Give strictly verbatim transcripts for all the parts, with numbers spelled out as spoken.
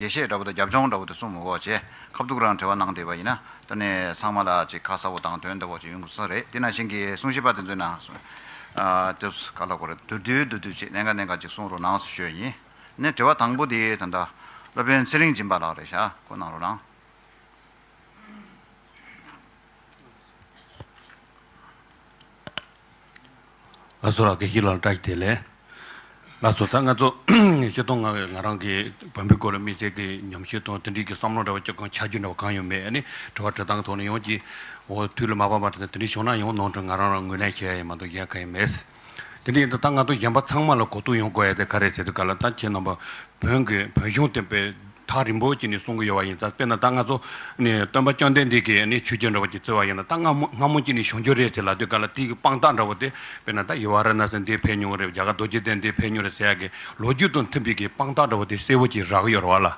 རྒྱས་བཤད་འདྲ་པོ་དང་རྒྱབ་ལྗོངས་འདྲ་པོ་དེ་གསུངས་མི་དགོས་བྱས། ཁ་ཐུག་རང་དྲི་བ་གནང་བསྡད་པ་ཡིན་ན་ད་ནས་ཚང་མ་ལ་ཅིག་ཁ་གསལ་པོ་དང་དོན་དག་པོ་ཅིག་ཡོང་གི་ས་རེད། དེ་ནང་བཞིན་གྱི་གསུང་བཤད་པ་དེ་ཚོའི་ནང་ཨ་དེ་ག་ལ་གོ་རེད། བསྡུས་བསྡུས་བསྡུས་བསྡུས་ཅིག་གནད་འགག་གནད་འགག་ཅིག་གསུང་རོགས་གནང་ཞུ་ཞུ་ཡིན། ནས་དྲི་བ་དང་པོ་དེ་ད་ལྟ་སློབ་དཔོན་ཚེ་རིང་སྦྱིན་པ་ལགས་རེད་ཤག་ཁོ་གནང་རོགས་གནང་། ལགས་སོ། ལགས་དགེ་བཤེས་ལགས་བཀྲ་ཤིས་བདེ་ལེགས། ལགས་སོ། ད་ང་ཚོ་སྤྱིར་བཏང་ང་ང་རང་གི་བོན་པོའི་སྐོར་ལ་དམིགས་བསལ་གྱི་ཉམས་ཞིབ་དང་དེ་འདྲའི་གི་བསམ་བློ་འདྲ་བ་ཅི་གང་འཆར་རྒྱུ་འདྲ་བ་གང་ཡང་མེད། ཨ་ནི་དྲི་བ་དྲི་སྟངས་ཐོག་ནས་ཡང་ཅིག་འོ་དུས་ལ་མ་བབ་པ་དེ་འདྲ་བྱུང་ན་ཡང་ནོར་འཁྲུལ་ང་རང་རང་ངོས་ལེན་བྱེད་ཡ་ཡིན་མ་གཏོགས་གཞན་གང་ཡང་མེད། དེ་འདྲ་ཡིན་དུས་ད་ང་ཚོ་གཞན་པ་ཚང་མ་ལ་གོ་རྟོགས་ཡོང་དགོས་ཡ་དེ་ག་རེ་ཟེར་དུས་ག་ལ་ད་ཁྱེད་རྣམ་པ་བོན་གྱི་བོན་གཞུང་བསྟན་པའི་ཐག་རིང་པོ་ཅིག་ནས་གསུང་གི་ཡོད་པ་ཡིན་ཙང་། དཔེར་ན་ད་ང་ཚོ་ནི་སྟོན་པ་བཅོམ་ལྡན་འདས་ཀྱི་ནི་ཆོས་བརྒྱུད་འདྲ་བོ་ཅིག་བརྩི་བ་ཡིན་ན། ད་སྔ་མོ་སྔ་མོ་ཅིག་ནས་བྱུང་རྒྱུ་རེད་ཟེར་ལབ་དུས་ག་ལ་དེའི་གི་དཔང་རྟགས་འདྲ་བོ་དེ། དཔེར་ན་ད་ཡུལ་ཝཱ་ར་ཎ་སི་འདིར་ཕེབས་མྱོང་རེད། རྒྱ་གར་རྡོ་རྗེ་གདན་འདིར་ཕེབས་མྱོང་རེད་ཟེར་ཡ་གི་ལོ་རྒྱུས་དང་མཐུན་པའི་གི་དཔང་རྟགས་འདྲ་བོ་དེ་གསལ་པོ་ཅིག་རག་གི་ཡོད་རེད་བ་ལ།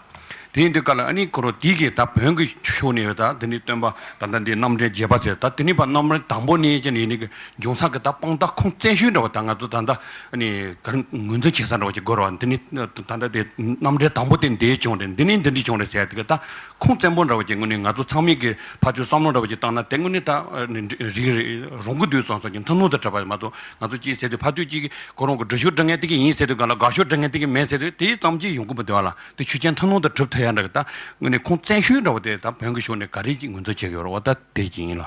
དེ་ཡིན་དུས་ག་ལ་ཨ་ནི་ཁོ་རང་དེའི་གི་ད་བོན་གྱི་ཕྱོགས་ནས་ད་དེ་ནི་སྟོན་པ་ད་ལྟ་འདི་རྣམ་འདྲེན་རྒྱས་པ་ཟེར། ད་དེ་ནི་བ་རྣམ་འདྲེན་དང་པོ་ནས་ཀྱང་ཡིན་ནི་གི་འབྱུང་ས་གི་ད་དཔང་རྟགས་ཁུངས་བཙན་ཤོས་འདྲ་བོ་ད་ང་ཚོ་ད་ལྟ་ཨ་ནི་ག་རེ་ངོས་འཛིན་བྱེད་ས་འདྲ་བོ་ཅིག་དགོས་རེད་བ། འདི་ནི་ད་ལྟ་དེ་རྣམ་འགྲེལ་དང་པོ་དེ་འདི་བྱུང་རེད། འདི་ནི་འདི་འདྲ་བྱུང་རེད་ཟེར་དེ་ག་ད་ཁུངས་བཙན་པོ་འདྲ་བོ་ཅིག་དངོས་གནས་ང་ཚོ་ཚང་མས་གི་ཕར་ཚུར་བསམ་བློ་འདྲ་བོ་ཅིག་བཏང་ན་དེ་དངོས་གནས་ད་རིག་རིག་རུང་གི་འདུག་བསམ་སོང་གི་མཐུན་སྣང་དང་འཁྲིལ་བ་མ་གཏོགས། ང་ཚོ་ཅིག་ཟེར་དུས་ཕར་ཚུར་ཅིག་གི་ཁོ་རང་གི་སྒྲུབ་ཕྱོགས་འགྲོ་མཁན་དེ་གི་ཡིན་ཟེར་དུས་ག་ལ་དགག་ཕྱོགས་འགྲོ་མཁན་དེ་གི་མེད་ཟེར་དུས་དེ་ཙམ་གྱིས་ཡོང་གི་མི་འདུག་བ་ལ། དེ་ཆོས་ཅན་མཐུན་སྣང་དང་འཁྲིལ་ཐུབ་ཡ་འདྲ་གི་ད་དངོས་གནས་ཁུངས་བཙན་ཤོས་འདྲ་བོ་དེ་ད་བོན་གྱི་ཕྱོགས་ནས་ག་རེ་ཅིག་ངོས་འཛིན་བྱེད་ཀྱི་ཡོད་རེད་བ། ད་དེ་ཅིག་ཡིན་ལ།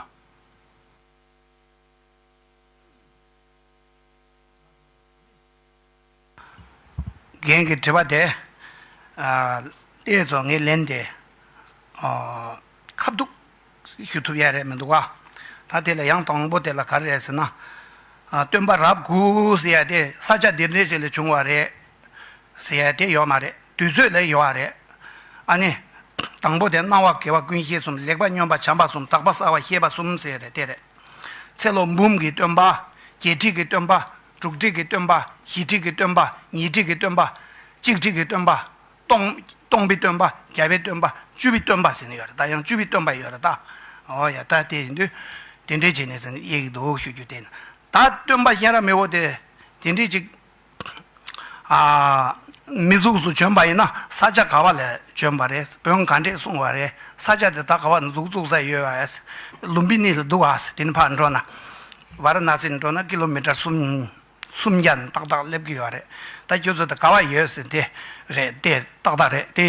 རྒན་གྱི་དྲི་བ་དེ། ཨ། ཏོག་ཙམ་ངས་ལན་དེ། ཨ། ཁ་ཐུག་ཞུ་ཐུབ་ཡ་རེད་མི་འདུག་ག་ད་དེ་ལ་ཡང་དང་པོ་དེ་ལ་ག་རེ་རེད་ཟེར་ན། ཨ། སྟོན་པ་རབས་དགུ་ཟེར་ཡ་དེ་ས་ཆ་འདི་འདྲའི་ཞིག་ལ་བྱུང་བ་རེད་ཟེར་ཡ་དེ་ཡོད་མ་རེད། དུས་ཚོད་ལ་ཡོད་པ་རེད། ཨ་ནི། དང་པོ་དེ་སྣང་བ་དགེ་བ་ཀུན་ཤེས་གསུམ། ལེགས་པ་སྨྱོན་པ་བྱམས་པ་གསུམ། དག་པ་གསར་བ་ཤེས་པ་གསུམ་ཟེར་རེད། དེ་རེད། ཚེ་ལོ་འབུམ་གྱི་སྟོན་པ། བརྒྱད་ཁྲི་གི་སྟོན་པ། དྲུག་ཁྲི་གི་སྟོན་པ། བཞི་ཁྲི་གི་སྟོན་པ། ཉི་ཁྲི་གི་སྟོན་པ། གཅིག་ཁྲི་གི་སྟོན་པ། སྟོང་སྟོང་པའི་སྟོན་པ། བརྒྱ་པའི་སྟོན་པ། བཅུ་པའི་སྟོན་པ་ཟེར་ནས་ཡོད་རེད་ད། ཡང་བཅུ་པའི་སྟོན་པ་ཡོད་རེད་ད། འོ་ཡ། ད་དེ་ཡིན་དུས་དེ་འདྲའི་བྱས་ནས་ཟེར་ནས་དབྱེ་གི་འདུག་ཞུ་རྒྱུ་དེ་ཡིན། ད་སྟོན་པ་གཤེན་རབ་མི་བོ་དེ་དེ་འདྲའི་ཅིག་ཨ། མི་གཟུགས་སུ་བྱོན་པ་ཡིན་ན་ས་ཆ་ག་བ་ལ་བྱོན་པ་རེད། བོན་ག་འདྲས་གསུངས་པ་རེད། ས་ཆ་དེ་ད་ག་བ་ན་གཟུགས་བཙུགས་ས་ཡོད་པ། ལུམ་བི་ནི་ལ་འདུག་པ། དེ་ནས་ཕར་འགྲོ་ན། ཝཱ་ར་ཎ་སི་ནས་འགྲོ་ན་ཀི་ལོ་མི་ཊར་གསུམ། སུམ་བརྒྱ་ནས་ཏག་ཏག་སླེབས་ཀྱི་ཡོད་རེད། ད་ཁྱོད་ཚོ་ད་ག་བ་ཡོད་ཟེར་དེ་རེད། དེ་ཏག་ཏག་རེད། དེ་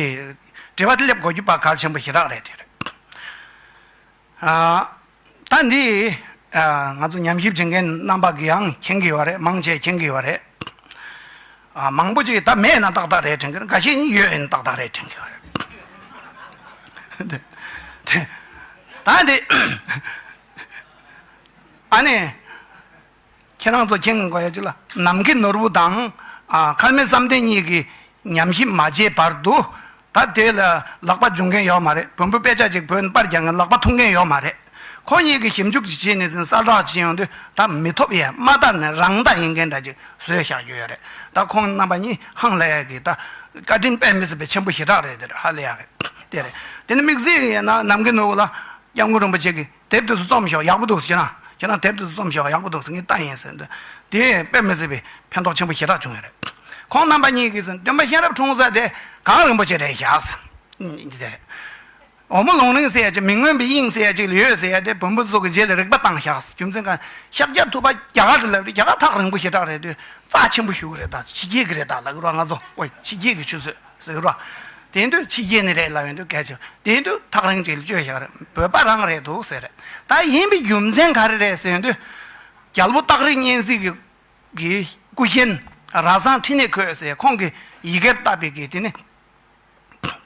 དྲི་བ་དེ་སླེབས་དགོས་རྒྱུ་ཕར་གལ་ཆེན་པོ་ཞེ་དྲག་རེད། དེ་རེད། ཨ། ད་འདི། ཨ། ང་ཚོ་ཉམས་ཞིབ་བྱེད་མཁན་རྣམ་པ་གིས་ཡང་མཁྱེན་གྱི་ཡོད་རེད། མང་ཆེ་མཁྱེན་གྱི་ཡོད་རེད། ཨ། མང་པོ་ཅིག་ད་མེད་ན་ཏག་ཏག་རེད་དྲན་གྱི་རེད། འགའ་ཤས་ནི་ཡོད་ཡིན་ཏག་ཏག་རེད་དྲན་གྱི་ཡོད་རེད། དེ། དེ། ད་འདི། ཨ་ནི། ཁྱེད་རང་ཚོ་མཁྱེན་དགོས་ཡ་ཅིག་ལ། ནམ་མཁའི་ནོར་བུ་དང་། ཨ། མཁར་རྨེའུ་བསམ་གཏན་གཉིས་ཀྱིས་ཉམས་ཞིབ་མ་བྱས་བར་དུ། ད་དེ་ལ་ལག་པ་འཇུ་མཁན་ཡོད་མ་རེད། བོན་པོ་དཔེ་ཆ་ཅིག་བོད་ནས་པར་རྒྱག་མཁན་ལག་པ་ཐུག་མཁན་ཡོད་མ་རེད། ཁོང་གཉིས་ཀྱིས་ཞིབ་འཇུག་ཅིག་བྱས་ནས་ཟིན་གསལ་བསྒྲགས་བྱས་ཡོང་དུས་ད་མི་ཐོབ་ཡས་མ་ད་ནས་རང་ད་ཡིན་མཁན་འདྲ་ཅིག་བཟོས་བཞག་རྒྱུ་ཡོད་རེད། ད་ཁོང་རྣམ་པ་གཉིས་ཧང་ལ་ཡ་གི་ད་བཀའ་དྲིན་དཔེ་མི་སྲིད་པའི་ཆེན་པོ་ཞེ་དྲག་རེད། དེ་རེད། ཧ་ལས་ཡ་རེད། དེ་རེད། དེ་ནས་དམིགས་བསལ་ཡིན་ན་ནམ་མཁའི་ནོར་བུ་ལ། སྐྱབས་མགོན་རིན་པོ་ཆེ་གིས་དེབ་དེ་ཚོ་རྩོམ་ཤོག་ཡག་པོ་འདུག་ཟེར་ན། ཁྱེད་རང་དེབ་དེ་ཚོ་རྩོམ་ཤོག་ཡག་པོ་འདུག་ཟེར་ངས་ལྟ་ཡིན་ཟེར་འདུག་དེ་དཔེ་མི་སྲིད་པའི་ཕན་ཐོགས་ཆེན་པོ་ཞེ་དྲག་བྱུང་ཡོད་རེད། ཁོང་རྣམ་པ་གཉིས་ཀྱིས་ཟེར། སྟོན་པ་གཤེན་རབ་འཁྲུངས་ས་དེ་གངས་རིན་པོ་ཆེ་རེད་བཞག་ཟེར། འོ་མོ་ལུང་རིང་ཟེར་ཡ་ཅིག་མི་མངོན་པའི་དབྱིངས་ཟེར་ཡ་ཅིག་ལ་ཡོད་ཟེར་ཡ་དེ་བོན་པོ་ཚོ་གི་རྗེས་ལ་རིག་པ་བཏང་བཞག་ཟེར། རྒྱུ་མཚན་གང་། ཤཱཀྱ་ཐུབ་པ་རྒྱ་གར་ལ་རྒྱ་གར་ཐག་རིང་པོ་ཞེ་དྲག་རེད་དུས་རྩ་ཆེན་པོ་ཞུ་གི་རེད། ད་ཕྱི་རྒྱལ་གི་རེད། ད་ལབ་གི་རོགས། ང་ཚོ་ཨོ་ཕྱི་རྒྱལ་གི་ཆུ་ཚོད་ཟེར་གི་རོགས། དེ་དུས་ཕྱི་རྒྱལ་ནས་རེད་ལབ་ཡོང་དུས་གལ་ཆེ། དེ་དུས་ཐག་རིང་ཅིག་ལ་བཅོས་བཞག་རེད། བོད་པ་རང་རེད་འདུག་ཟེར་རེད། ད་ཡིན་པའི་རྒྱུ་མཚན་ག་རེ་རེད་ཟེར་དུས། རྒྱལ་པོ་སྟག་རི་གཉན་གཟིགས་ཀྱི་གི་སྐུ་གཤེན་ར་བཟང་ཕྲིན་ལས་འཁོད་ཟེར། ཁོང་གིས་ཡི་གེར་བཏབ་པའི་གི་དེ་ནི་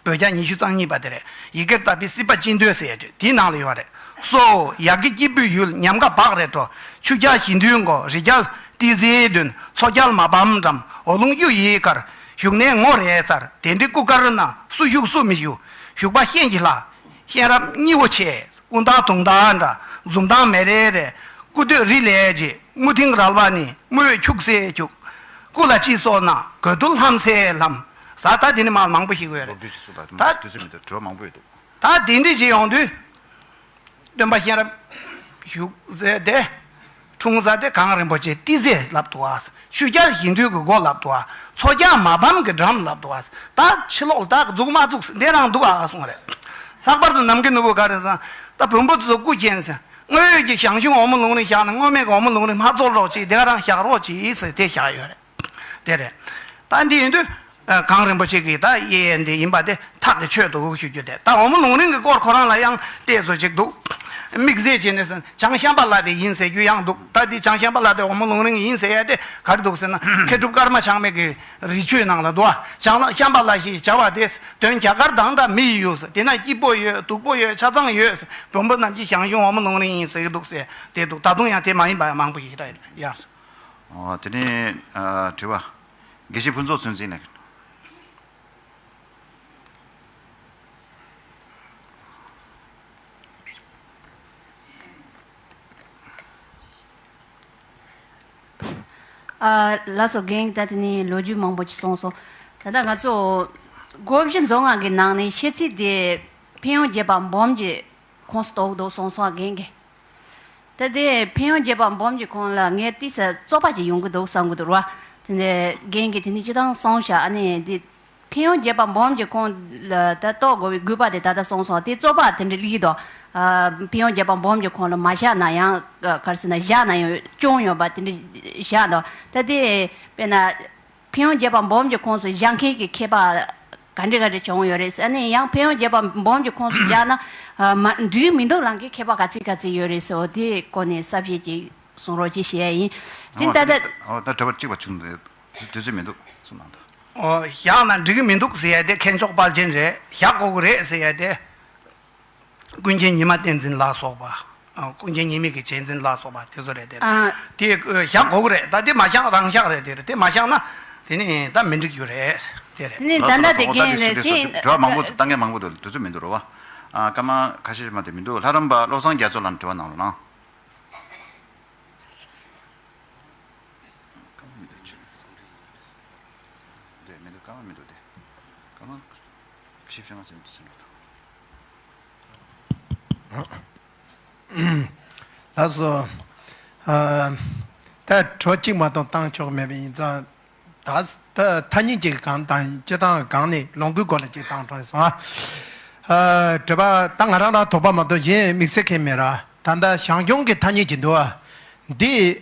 བོད་རྒྱ་ཉི་ཤུ་རྩ་གཉིས་པ་དེ་རེད། ཡི་གེར་བཏབ་པའི་སྲིད་པ་སྤྱི་མདོས་ཟེར་ཡ་དེ་དེའི་ནང་ལ་ཡོད་རེད། སོ། ཡ་གི་སྐྱིད་པོའི་ཡུལ། ཉམས་དགའ་བག་རེ་དྲོ། ཆུ་རྒྱལ་ཞི་མཐུན་སྒོ། རི་རྒྱལ་ཏི་སེའི་མདུན། མཚོ་རྒྱལ་མ་ཕམ་འགྲམ། འོག་ལུང་གཡུ་ཡི་དཀར། བཞུགས་གནས་ངོ་རེ་མཚར། དེ་འདྲའི་སྐུ་དཀར་ན། སུ་བཞུགས་སུ་མི་བཞུགས། བཞུགས་པ་གཤེན་གྱི་ལྷ། གཤེན་རབ་སྙི་བོ་ཆེ། སྐུ་མདའ་དུང་མདའ་འདྲ། འཛུམ་མདངས་མེ་རེ་རེ། སྐུ་སྟོད་རི་ལས་ལྗིད། མུ་ཐིང་རལ་པ་ནི། དམུ་འོད་འཁྱུག་སེ་འཁྱུག། སྐུ་ལ་ཅི་སོགས་ན། གོས་རྡུལ་ལྷམ་སེ་ལྷམ། ཟ། ད་དེ་ནི་མ་མང་པོ་ཞིག་ཡོད་རེད། ལོ་རྒྱུས་ཅིག་སུ་ད་ད་དུས་ཚོད་མི་འདུག་དྲི་བ་མང་པོ་ཡོད་འདུག་ད་དེ་འདྲ་ཅིག་ཡོང་དུས། སྟོན་པ་གཤེན་རབ་བཞུགས་ཟེར་ཏེ། འཁྲུངས་ས་དེ་གངས་རིན་པོ་ཆེ་ཏི་ཙེ་ལབ་འདུག་ཨ། ཆོས་རྒྱལ་ཞི་འདུལ་གྱི་མགོ་ལབ་འདུག་ཨ། མཚོ་རྒྱལ་མ་ཕམ་གྱི་འགྲམ་ལབ་འདུག་ཨ། ད་ཕྱི་ལོགས་ལ་ད་འཛུགས་མ་འཛུགས་འདི་རང་འདུག་ཨ་གསུངས་རེད། ལྷག་པར་དུ་ནམ་མཁའི་ནོར་བུ་ག་རེ་ཟེར་ན། ད་བོན་པོ་ཚོ་སྐུ་མཁྱེན་ཟེར། དངོས་ཡོད་ཀྱི་ཞང་ཞུང་འོལ་མོ་ལུང་རིང་བཞག་ན། དངོས་མེད་ཀྱི་འོལ་མོ་ལུང་རིང་མ་རྫོགས་རོགས་གྱིས། དེ་ག་རང་བཞག་རོགས་གྱིས་ཟེར་དེ་བཞག་ཡོད་རེད། དེ་རེད། ད་འདི་ཡིན་དུས། ཨ། གངས་རིན་པོ་ཆེ་གི་ད་གཡས་གཡོན་འདི་ཡིན་པ་དེ་ཐག་གི་ཆོད་འདུག་ཞུ་རྒྱུ་དེ། ད་འོལ་མོ་ལུང་རིང་གི་སྐོར་ཁོ་རང་ལ་ཡང་བལྟས་ཚོད་ཅིག་འདུག། དམིགས་བསལ་བྱས་ནས་བྱང་ཤམ་བྷ་ལ་དེ་ཡིན་ཟེར་རྒྱུ་ཡང་འདུག། ད་འདི་བྱང་ཤམ་བྷ་ལ་དེ་འོལ་མོ་ལུང་རིང་ཡིན་ཟེར་ཡ་དེ་ག་རེ་འདུག་ཟེར་ན། མཁས་གྲུབ་ཀརྨ་ཆགས་མེད་ཀྱི་རི་ཆོས་ནང་ལ་འདུག་ཨ། བྱང་ན་ཤམ་བྷ་ལ་ཞེས་བྱ་བ་དེ། དོན་རྒྱ་གར་དང་འདྲ་མི་ཡི་ཡུལ་ཟེར། དེ་ན་སྐྱིད་པོ་ཡོད། སྡུག་པོ་ཡོད། ཆ་ཚང་ཡོད་ཟེར། བོན་པོ་རྣམས་ཀྱི་ཞང་ཞུང་འོལ་མོ་ལུང་རིང་ཡིན་ཟེར་གྱི་འདུག་ཟེར་དེ་འདུག། ད་དུང་ཡང་དེ་མ་ཡིན་པ་ཡང་མང་པོ་ཞིག་རེད་ཡ། ཨོ། དེ་ནས། ཨ། དྲི་བ། དགེ་བཤེས་ཕུན་ཚོགས་ཚུལ་འཛིན་ལགས། ཨ། ལགས་སོ། རྒན་ད་དེ་ནས་ལོ་རྒྱུས་མང་པོ་ཅིག་གསུངས་སོང་། ད་ལྟ་ང་ཚོ་སྒོ་བཞི་མཛོ་ལྔ་གི་ནང་ནས་བཤད་ཚིག་དེ་ཕན་ཡོན་རྒྱས་པ་འབུམ་གྱི་ཁོངས་སུ་གཏོགས་འདུག་གསུངས་སོང་། རྒན་གྱིས། ད་དེ་ཕན་ཡོན་རྒྱས་པ་འབུམ་གྱི་ཁོངས་ལ་ངས་ཏོག་ཙམ་རྩོད་པ་ཅིག་ཡོང་གི་འདུག་བསམ་གྱི་འདུག་ར། དེ་ནས་རྒན་གྱིས་དེ་ནས་སྤྱིར་བཏང་གསུངས་བཞག། ཨ་ནི་འདི་ཕན་ཡོན་རྒྱས་པ་འབུམ་གྱི་ཁོངས་ལ་ད་གཏོགས་དགོས་པའི་དགོས་པ་དེ་ད་ལྟ་གསུངས་སོང་། དེ་རྩོད་པ་དེ་འདྲ་སླེབས་ཀྱི་འདུག། ཨ། ཕན་ཡོན་རྒྱས་པ་འབུམ་གྱི་ཁོངས་ལ་མ་བཞག་ན་ཡང་། ཨ། ག་རེ་ཟེར་ན། བཞག་ན་ཡང་སྐྱོན་ཡོད་པ་དེ་འདྲ་བཞག་འདུག། ད་དེ་དཔེར་ན། ཕན་ཡོན་རྒྱས་པ་འབུམ་གྱི་ཁོངས་སུ་བཞག་མཁན་གྱི་མཁས་པ་ག་འདྲ་ག་འདྲ་བྱུང་ཡོད་རེད། ཨ་ནི་ཡང་ཕན་ཡོན་རྒྱས་པ་འབུམ་གྱི་ཁོངས་སུ་བཞག་ན། ཨ། མ་འགྲིག་མི་འདུག་ལབ་མཁན་མཁས་པ་ག་ཚད་ག་ཚད་ཡོད་རེད་ཟེར་བ་དེའི་སྐོར་ནས་གསལ་བཤད་ཅིག་གསུང་རོགས་ཅིག་ཞུ་ཡ་ཡིན། དེ་ཨོ། ད་ད། ཨོ། ད་དྲི་བ་གཅིག་པ་བྱུང་འདུག། དུས་ཚོད་མི་འདུག་གསུངས་གནང་དང་། ཨོ། བཞག་ན་འགྲིག་གི་མི་འདུག་ཟེར་ཡ་དེ་མཁས་མཆོག་དཔལ་ཆེན་རེད། བཞག་དགོས་ཀྱི་རེད་ཟེར་ཡ་དེ། ཀུན་མཁྱེན་ཉི་མ་བསྟན་འཛིན་ལ་སོགས་པ། ཨ། ཀུན་མཁྱེན་ཉི་མའི་གི་རྗེས་འཛིན་ལ་སོགས་པ་དེ་ཚོ་རེད་དེ། ཨ། དེ་བཞག་དགོས་ཀྱི་རེད། ད་དེ་མ་བཞག་རང་བཞག་རེད་དེ་རེད། དེ་མ་བཞག་ན་དེ་ནི་ད་མི་འགྲིག་རྒྱུ་རེད། དེ་རེད། དེ་ནི་ད་ལྟ་དེ་རྒན་རེད་དེ། དྲི་བ་མང་པོ་འདུག། ལྟ་མཁན་མང་པོ་འདུག། དུས་ཚོད་མི་འདུག་རེད་བ། ཨ། སྐར་མ་ཁ་ཤས་མ་གཏོགས་མི་འདུག། ལྷ་རམས་པ་བློ་བཟང་རྒྱ་མཚོ་ལགས་དྲི་བ་གནང་རོགས་གནང་། དེ་མི་འདུག། སྐར་མ་མི་འདུག་སྟེ། སྐར་མ་བཞི་བཅུ་ང་གསུམ་ཟིན་འགྲོ་འདུག། ལགས་སོ། ཨ། ད་དྲི་བ་གཅིག་མ་གཏོགས་བཏང་ཆོག་མེད་པ་ཡིན་ཙང་། ད་ད་ཐ་སྙད་ཅིག་གང་བཏང་། སྤྱིར་བཏང་གང་ནས་ལོངས་སྐུའི་སྐོར་ལ་ཅིག་བཏང་དྲགས་སོང་ཨ། ཨ། དྲི་བ་ད་ང་རང་རང་དོགས་པ་མ་གཏོགས་གཞན་དམིགས་བསལ་གང་མེད་ར། ད་ལྟ་ཞང་ཞུང་གི་ཐ་སྙད་ཅིག་འདུག་ཨ། འདི།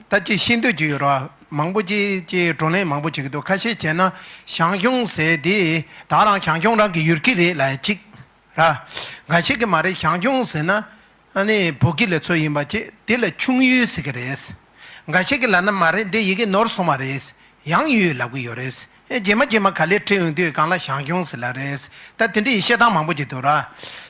ད་ཅིག་ཤེས་འདོད་ཅིག་ཡོད་ར། མང་པོ་ཅིག་ཅིག་བགྲོ་གླེང་མང་པོ་བྱེད་ཀྱི་འདུག། ཁ་ཤས་བྱས་ན་ཞང་ཞུང་ཟེར་དེ་ད་རང་ཞང་ཞུང་རང་གི་ཡུལ་སྐད་རེད་ལབ་ཡ་གཅིག་ར། འགའ་ཤས་ཀྱིས་མ་རེད། ཞང་ཞུང་ཟེར་ན་ཨ་ནི་བོད་སྐད་ལ་ཚུར་ཡིན་པ་ཅིག། དེ་ལ་ཁྱུང་ཡུལ་ཟེར་གྱི་རེད། འགའ་ཤས་ཀྱིས་ལབ་ན་མ་རེད། འདི་ཡི་གེ་ནོར་སོང་བ་རེད། ཡང་ཡུལ་ལབ་ཀྱི་ཡོད་རེད། ཨེ། རྗེས་མ་རྗེས་མ་ག་ལེར་བྲིས་ཡོང་དུས་སྒང་ལ་ཞང་ཞུང་ཟེར་ལབ་རེད། ད་དེ་འདྲའི་བཤད་སྟངས་མང་པོ་ཅིག་འདུག་ར།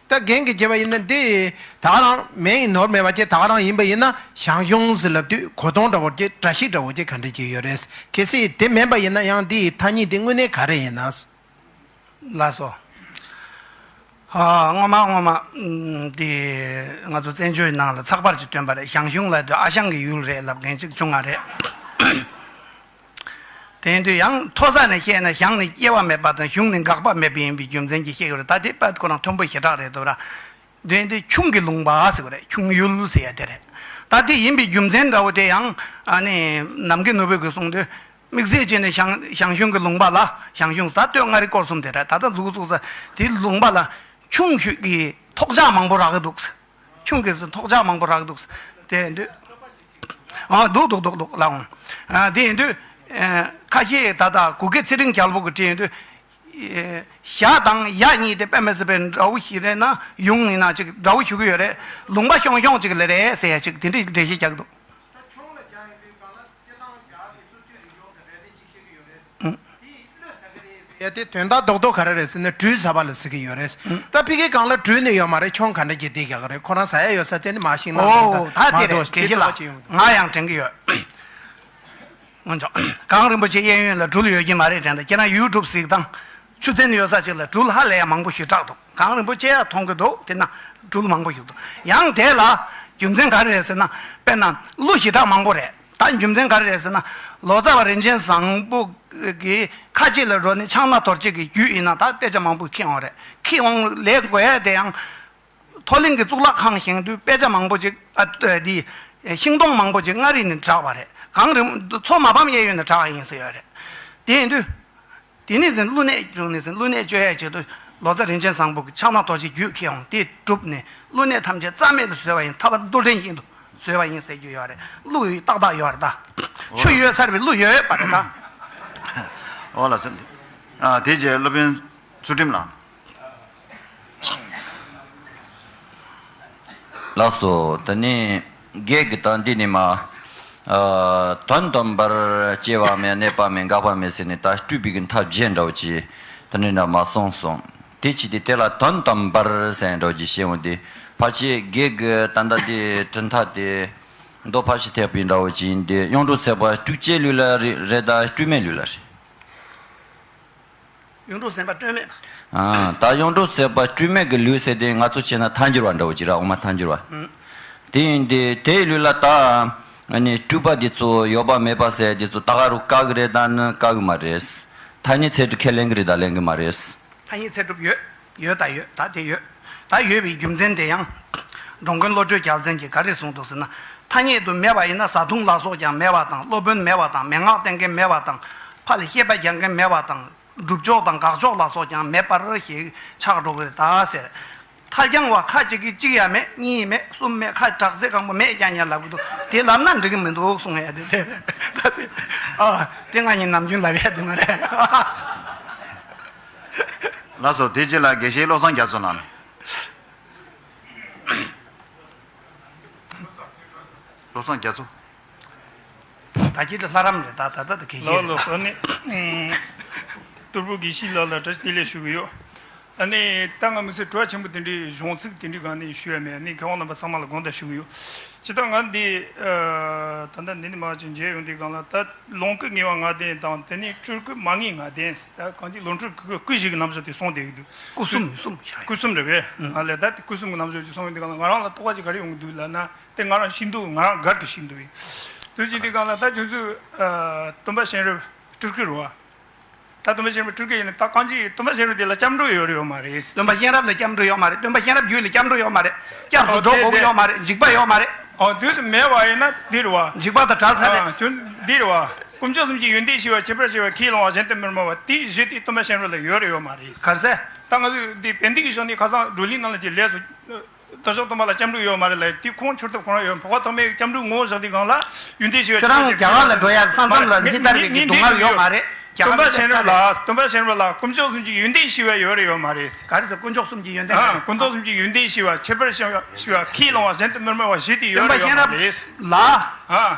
ད་རྒན་གྱིས་བྱས་པ་ཡིན་ན་འདི་ད་ག་རང་མིང་ནོར་མེད་པ་ཅིག། ད་ག་རང་ཡིན་པ་ཡིན་ན་ཞང་ཞུང་ཟེར་ལབ་དུས་གོ་སྟངས་འདྲ་བོ་ཅིག། བཀྲ་ཤིས་འདྲ་བོ་ཅིག་ག་འདྲ་ཅིག་ཡོད་རེད། གལ་སྲིད་དེ་མིན་པ་ཡིན་ན་ཡང་འདིའི་ཐ་སྙད་འདི་དངོས་གནས་ག་རེ་ཡིན་ན། ལགས་སོ། ཨ། སྔོན་མ་སྔོན་མ། ཨམ། འདི་ང་ཚོ་བཙན་བྱོལ་ནང་ལ་ཚགས་པར་ཅིག་བཏོན་པ་རེད། ཞང་ཞུང་ལབ་དུས་ཨ་ཞང་གི་ཡུལ་རེད་ལབ་མཁན་ཅིག་བྱུང་བ་རེད། དེ་ཡིན་དུས་ཡང་མཐོ་ས་ནས་བཤད་ན་ཞང་ནི་སྐྱེ་བ་མེད་པ་དང་ཞུང་ནི་འགག་པ་མེད་པ་ཡིན་པའི་རྒྱུ་མཚན་གྱིས་བཤད་ཀྱི་རེད། ད་དེ་དཔེ་ཁོ་རང་མཐོན་པོ་ཞེ་དྲག་རེད་འདུག་ར། དེ་ཡིན་དུས་ཁྱུང་གི་ལུང་པ་ཟེར་བ་རེད། ཁྱུང་ཡུལ་ཟེར་ཡ་དེ་རེད། ད་དེ་ཡིན་པའི་རྒྱུ་མཚན་འདྲ་བོ་དེ་ཡང་ཨ་ནི་ནམ་མཁའི་ནོར་བུ་གིས་གསུངས་དུས། དམིགས་བསལ་བྱས་ནས་ཞང་ཞང་ཞུང་གི་ལུང་པ་ལ། ཞང་ཞུང་ཟེར་སྟོད་མངའ་རིས་སྐོར་གསུམ་དེ་རེད། ད་ལྟ་མཛུབ་གུ་བཙུགས་ས་དེ་ལུང་པ་ལ་ཁྱུང་ཞིག་གི་ཐོག་ཆགས་མང་པོ་རག་གི་འདུག། ཁྱུང་གི་ཐོག་ཆགས་མང་པོ་རག་གི་འདུག། དེ་འདུག། ཨ། འདུག་འདུག་འདུག་འདུག་ལགས་འོང་། ཨ། དེ་ཡིན་དུས། ཨ། ཁ་ཤས་ད་ལྟ་གུ་གེ་ཚེ་རིང་རྒྱལ་པོ་གིས་བྲིས་ཡོང་དུས། ཨ། ཞ་དང་ཡ་གཉིས་དེ་དཔེ་མི་སྲིད་པའི་འདྲ་བོ་ཞིག་རེད་ན། ཡུང་ཡིན་ན་ཅིག་འདྲ་བོ་ཞུ་གི་ཡོད་རེད། ལུང་པ་ཤོང་ཤོང་ཅིག་ལ་རེད་ཟེར་ཡ་ཅིག་དེ་འདྲའི་འགྲེལ་བཤད་རྒྱག་གི་འདུག། ཡ་དེ་དོན་དག་རྡོག་རྡོག་ག་རེ་རེད་ཟེར་ན་སྦྲུལ་ཟ་བ་ལ་ཟེར་གྱི་ཡོད་རེད། ད་ཕ་གིའི་སྒང་ལ་སྦྲུལ་ནི་ཡོད་མ་རེད། ཁྱུང་ག་འདྲ་ཅིག་བསྡད་རྒྱག་གི་རེད། ཁོ་རང་ཟ་ཡ་ཡོད་ས་དེ་ནི་མ་ཤེས་ན། ཨོ། ད་དེ་རེད། དགེ་བཤེས་ལགས། ང་ཡང་དྲན་གྱི་ཡོད། སྔོན་ཆད་གངས་རིན་པོ་ཆེ་གཡས་གཡོན་ལ་སྦྲུལ་ཡོད་ཀྱི་མ་རེད་དྲན། ད་ཁྱེད་རང་ཡུ་ཊུབ་གཟིགས་དང་། ཆུ་ཚན་ཡོད་ས་ཅིག་ལ་སྦྲུལ་ཧ་ལས་ཡ་མང་པོ་ཞེ་དྲག་འདུག། གངས་རིན་པོ་ཆེ་ཡ་མཐོང་གི་འདུག། དེ་ན་སྦྲུལ་མང་པོ་ཞིག་འདུག། ཡང་དེ་ལ་རྒྱུ་མཚན་ག་རེ་རེད་ཟེར་ན། དཔེར་ན་ཀླུ་ཞེ་དྲག་མང་པོ་རེད། ད་རྒྱུ་མཚན་ག་རེ་རེད་ཟེར་ན། ལོ་ཙཱ་བ་རིན་ཆེན་བཟང་པོ་གིས་ཁ་ཆེ་ལ་འགྲོ་ནས་ཕྱག་ན་རྡོ་རྗེ་གི་རྒྱུད་ཡིན་ན་ད་དཔེ་ཆ་མང་པོ་ཁྱེར་ཡོང་རེད། ཁྱེར་ཡོང་ལས་དགོས་ཡ་དེ་ཡང་། མཐོ་གླིང་གི་གཙུག་ལག་ཁང་བཞེངས་དུས་དཔེ་ཆ་མང་པོ་ཅིག། ཨ། འདི་ ཤིང་སྡོང་མང་པོ་ཅིག་མངའ་རིས་ནས་བསྒྲགས་པ་རེད། གངས་རི་མཚོ་མ་ཕམ་གཡས་གཡོན་ནས་བསྒྲགས་ཡིན་ཟེར་ཡོད་རེད། དེ་ཡིན་དུས། དེ་ནས་ཟིན་ཀླུ་གནས་བྱུང་ནས་ཟིན་ཀླུ་གནས་བཅོ་ཡས་ཆེད་དུ་ལོ་ཙཱ་རིན་ཆེན་བཟང་པོ་གིས་ཕྱག་ན་རྡོ་རྗེ་རྒྱུད་ཁྱེར་འོང་དེ་གྲུབ་ནས་ཀླུ་གནས་ཐམས་ཅད་རྩ་མེད་དུ་བཟོས་པ་ཡིན། ཐར་པ་མདོ་འགྲེལ་བཞིན་དུ་བཟོས་པ་ཡིན་ཟེར་རྒྱུ་ཡོད་རེད། ཀླུ་ཡོད་ཏག་ཏག་ཡོད་རེད་ད། ཆུ་ཡོད་ཚར་བའི་ཀླུ་ཡོད་པ་རེད་ད། འོ་ལགས་སོ། ཨ་དེ་རྗེས་སློབ་དཔོན་ཚུལ་ཁྲིམས་ལགས། ལགས་སོ། ད་ནི་བརྒྱད་ཀྱི་ད་འདི་ནི་མ། ཨ་དོན་དམ་པར་སྐྱེ་བ་མེད་གནས་པ་མེད་འགག་པ་མེད་ཟེར་ནས་ད་སྤྲུལ་པའི་གི་མཐའ་བརྒྱད་འདྲ་བོ་ཅིག་ད་ནི་འདྲ་མ་གསུངས་སོང་། དེ་ཅི་སྟེ་དེ་ལ་དོན་དམ་པར་ཟེར་འདྲ་བོ་ཅིག་བཤད་འོང་དུས་ཕལ་ཆེར་བརྒྱད་ཀྱི་ད་ལྟ་དེ་གྲུབ་མཐའ་དེ་མདོ་ཕལ་ཆེར་ཐེག་པའི་འདྲ་བོ་ཅིག་ཡིན་ཏེ། གཡུང་དྲུང་ཚེ་དཔག་སྤྲུལ་སྐྱེས་ལུགས་ལ་རེད་རེད་ད་སྤྲུལ་མེད་ལུགས་ལ་རེད། གཡུང་དྲུང་སེམས་དཔའ་སྤྲོས་མེད་པ། ཨ་ད་གཡུང་དྲུང་སེམས་དཔའ་སྤྲོས་མེད་ཀྱི་ལུགས་ཟེར་དེ་ང་ཚོ་བྱས་ན་ཐལ་འགྱུར་བ་འདྲ་བོ་ཅིག་ར། འོག་མ་ཐལ་འགྱུར་བ། ཨང་། དེ་ཡིན་དུས་དེའི་ལུགས་ལ་ད་ཨ་ནི་སྤྲུལ་པ་འདི་ཚོ་ཡོད་པ་མེད་པ་ཟེར་འདི་ཚོ་ད་ག་རུ་བཀག་གི་རེད་ད་ནི་བཀག་གི་མ་རེད། ཐ་སྙད་ཚད་གྲུབ་ཁས་ལེན་གི་རེད་ད་ལེན་གི་མ་རེད། ཐ་སྙད་ཚད་གྲུབ་ཡོད། ཡོད་ད་ཡོད་ད་དེ་ཡོད། ད་ཡོད་པའི་རྒྱུ་མཚན་དེ་ཡང་། འགྲོ་མགོན་བློ་གྲོས་རྒྱལ་མཚན་གྱིས་ག་རེ་གསུངས་འདུག་ཟེར་ན། ཐ་སྙད་དུ་མེད་པ་ཡིན་ན་བཟའ་བཏུང་ལ་སོགས་ཀྱང་མེད་པ་དང་། སློབ་དཔོན་མེད་པ་དང་། མན་ངག་བསྟན་མཁན་མེད་པ་དང་། ཕ་ལ་བཤད་པ་རྒྱག་མཁན་མེད་པ་དང་། སྒྲུབ་ཕྱོགས་དང་དགག་ཕྱོགས་ལ་སོགས་ཀྱང་མེད་པར་ཞེས་ཆགས་འགྲོ་གི་རེད་ད་ཟེར། ཐལ་རྐྱང་བ་ཁ་ཅིག་གིས་གཅིག་ཡང་མེད། གཉིས་མེད། གསུམ་མེད། ཁ་དྲག་ཚད་གང་པོ་མེད་ཀྱང་ཉན་ལབ་གི་འདུག་དེ་ལབ་ན་འགྲིག་གི་མི་འདུག་གསུང་ཡ་དེ་དེ་རེད་ད་དེ། ཨ་དེ་ང་གཉིས་ནམ་རྒྱུན་ལབ་ཡ་དེ་མ་རེད། ལགས་སོ། དེ་རྗེས་ལ་དགེ་བཤེས་བློ་བཟང་རྒྱ་མཚོ་ལགས་ནས། བློ་བཟང་རྒྱ་མཚོ། ད་ཁྱེད་ལ་ལྷ་རམས་རེད་ད་ད་ད་ད་གེ་ལོ་གེ་ལོ་རེད་ད། ཨ་ནི་ཨུམ། གཏོར་ཕུག་དགེ་བཤེས་ལགས་ལ་བཀྲ་ཤིས་བདེ་ལེགས་ཞུ་གི་ཡོད། ཨ་ནི་ད་ང་མི་ཚེ་བྲོ་བ་ཆེན་པོ་དེ་འདྲའི་གཞུང་ཚིག་དེ་འདྲའི་སྒང་ནས་ཞུ་ཡ་མེད། ཨ་ནི་མཁས་དབང་རྣམ་པ་ཚང་མ་ལ་དགོངས་དག་ཞུ་གི་ཡོད། ཇི་ལྟར་ང་འདི་ཨ་ད་ལྟ་འདི་ནས་མར་ཅིག་མཇལ་ཡོང་དུས་སྒང་ལ་ད་ལོངས་སྐུ་ངེས་པ་ལྔ་ལྡན་དང་དེ་ནས་སྤྲུལ་སྐུ་མ་ངེས་ལྔ་ལྡན་ད་གང་ཅི་ལོངས་སྤྲུལ་སྐུ་སྐུ་བཞི་གི་རྣམ་གཞག་དེ་གསུངས་བསྡད་ཀྱི་འདུག་སྐུ་གསུམ་གསུམ་བྱ་ཡོད། སྐུ་གསུམ་རེད་པས། ཨང་། ང་ལས་ད་དེ་སྐུ་གསུམ་གྱི་རྣམ་གཞག་ཅིག་གསུངས་ཡོང་དུས་སྒང་ལ་ང་རང་ལ་རྟོག་པ་ཅིག་ག་རེ་ཡོང་གི་འདུག་ལབ་ན། དེ་ང་རང་ཤེས་འདུག་ང་རང་གར་གི་ཤེས་འདུག་དུས་ཅི་འདི་གང་ལ་ད་ཁྱོད་ཚོས་ཨ་སྟོན་པ་གཤེན་རབ་སྤྲུལ་སྐུ་རེད་བ། ད་སྟོན་པ་གཤེན་རབ་སྤྲུལ་སྐུ་ཡིན་ན་ད་གང་ཅི་སྟོན་པ་གཤེན་རབ་དེ་ལ་སྐྱབས་འགྲོ་ཡོད་རེད་ཡོད་མ་རེད། སྟོན་པ་གཤེན་རབ་ལ་སྐྱབས་འགྲོ་ཡོད་མ་རེད། སྟོན་པ་གཤེན་རབ་རྒྱུད་ལ་སྐྱབས་འགྲོ་ཡོད་མ་རེད། སྐྱབས་སུ་འགྲོ་དགོས་ཀྱི་ཡོད་མ་རེད། འཇིགས་པ་ཡོད་མ་རེད། ཨོ་དུས་སུ་མེད་པ་ཡིན་ན་འདི་རེད་བ། འཇིགས་པ་དང་བྲལ་ཚར་རེད། ཨ་ཁྱོད་འདི་རེད་བ། དཀོན་མཆོག་གསུམ་གྱི་ཡོན་ཏན་ཤེས་པ། ཁྱད་པར་ཤེས་པ། ཁས་བླངས་པ། གཞན་དུ་མི་སྨྲ་བ། དེའི་གཞི་དེ་སྟོན་པ་གཤེན་རབ་ལ་ཡོད་རེད་ཡོད་མ་རེད། ག་རེ་ཟེར། ད་ང་ཚོས་འདི་བན་དེ་གི་ཕྱོགས་ནས་ཁ་སང་བགྲོ་གླེང་ནང་ལ་ཅིག་ལས་སུ། དེ་ཕྱོགས་སྟོན་པ་ལ་སྐྱབས་འགྲོ་ཡོད་མ་རེད་ལབ་དུས་ཁོང་ཁྱོད་ཐབས་ཁོ་རང་ཡོད། འཕགས་པ་ཐོགས་མེད་ཀྱི་སྐྱབས་འགྲོའི་ངོ་བོ་བཞག་དུས་སྒང་ལ་ཡོན་ཏན་ཤེས་པ། ཁྱོད་རང་རྒྱ་གར་ལ་འགྲོ་ཡ་ས་མཚམས་ལ་འདི་ལྟར་གྱི་སྡུག་བསྔལ་ཡོད་མ་རེད། རྒྱ་གར་ལ་སྟོན་པ་གཤེན་རབ་ལ་སྟོན་པ་གཤེན་རབ་ལ་དཀོན་མཆོག་གསུམ་གྱི་ཡོན་ཏན་ཤེས་པ་ཡོད་རེད་ཡོད་མ་རེད། ག་རེ་ཟེར། དཀོན་མཆོག་གསུམ་གྱི་ཡོན་ཏན། ཨ་དཀོན་མཆོག་གསུམ་གྱི་ཡོན་ཏན་ཤེས་པ། ཁྱད་པར་ཤེས་པ། ཁས་བླངས་པ། གཞན་དུ་མི་སྨྲ་བ་བཞི་དེ་ཡོད་རེད་ཡོད་མ་རེད། ལ། ཨ།